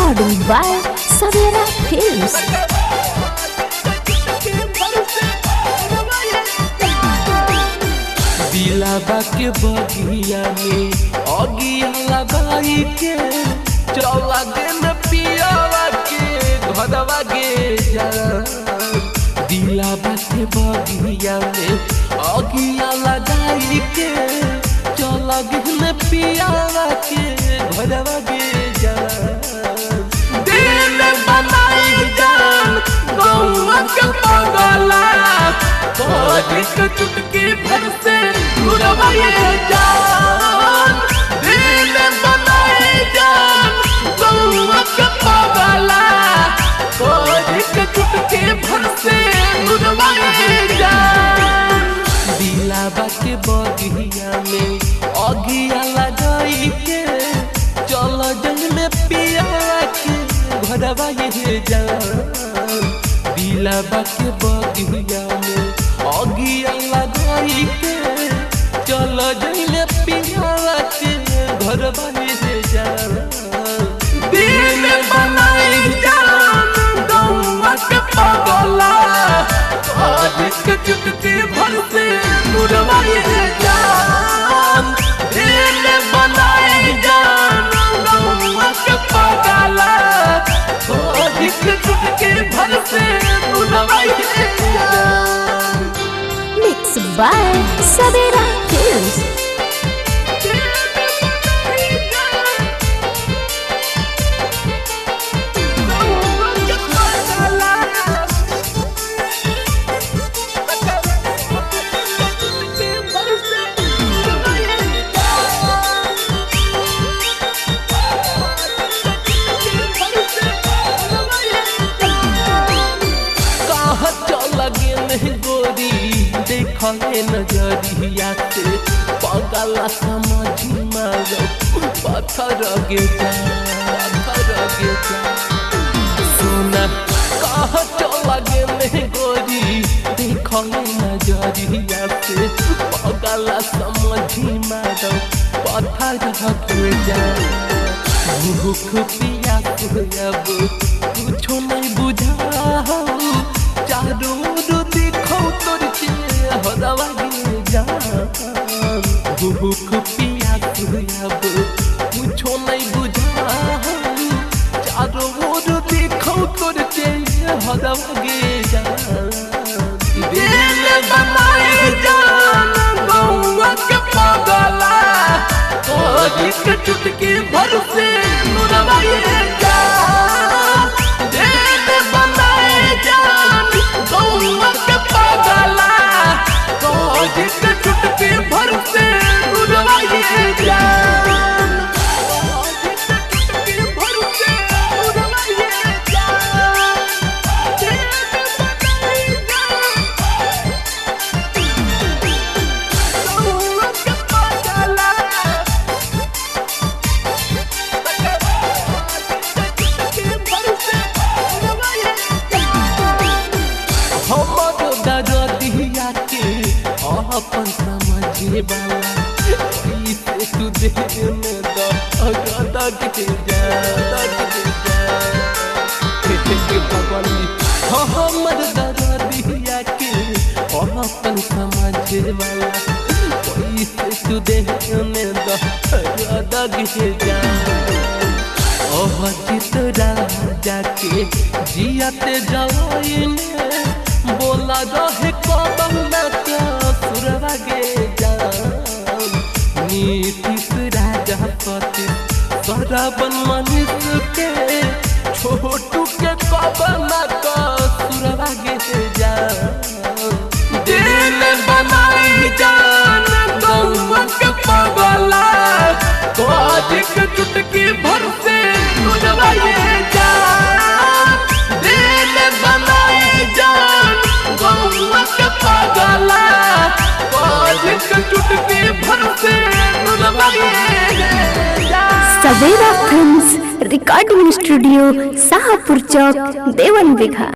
Recording by Savera Films. दिलाबा के बगिया में अगिया लगाई के चला गेल पियावा के घरवा गे जा। दिलाबा के बगिया में अगिया लगाई के चला गेल पियावा के घरवा गे जा। दिल बनाई जान गौवा के पगला तोरी के चुटकी भर से घुरवाए जान। दिल बनाए जान गौवा के पगला तोरी के चुटकी भर से घुरवाए जान। दिलाबा के बगिया में अगिया लगाई के चल जल में पिया के घरवा ये जान। दिलाबा के बगिया में अगिया लगाई के चल जल पिया के घरवा ये जान। दिल बनाई जान गौवा के पगला तोरी के चुटकी भर से घुरवा ये जान। दिल बनाई जान गौवा के पगला तोरी के चुटकी भर से घुरवा ये जान। Mixed by Savera Films. देखले नजरिया से पगला समझी मारो पत्थर गे जा पत्थर गे जा। सुना कह चला गेल गोरी देखले नजरिया से पगला समझी मारो पत्थर गे जा। भूख पियास अब कुछो नहीं बुझाओ चारों ओर देखो तोर हरवा गे जान। भूख पियास अब कुछो नहीं बुझाओ चारों ओर देखो तोर हरवा गे जान। दिल बनाए जान गौवा के पगला तोरी के चुटकी भर से मुरवा गे जान। दिल बनाए जान गौवा के पगला तोरी के चुटकी भर से मुरवा गे जान। अपन समझे वाला कैसे तू देह में दगा के जा हमर दरदिया के अपन समझे वाला कैसे तू देह में दगा के जा। ओह चित राजा के जियाते जलाइने बोला रहे कदम ना सुरवा गे जान। नीतीश राजा पति सरबन मनीष के छोटू के कदम ना सुरवा गे जान। दिल बनाई जान गौवा के पगला तोरी के चुटकी भर से घुरवा गे जान। दिल बनाई जान गौवा के पगला तोरी के चुटकी भर से घुरवा गे जान। Savera Films Recording Studio, Sahapur Chowk, Devan Bigha.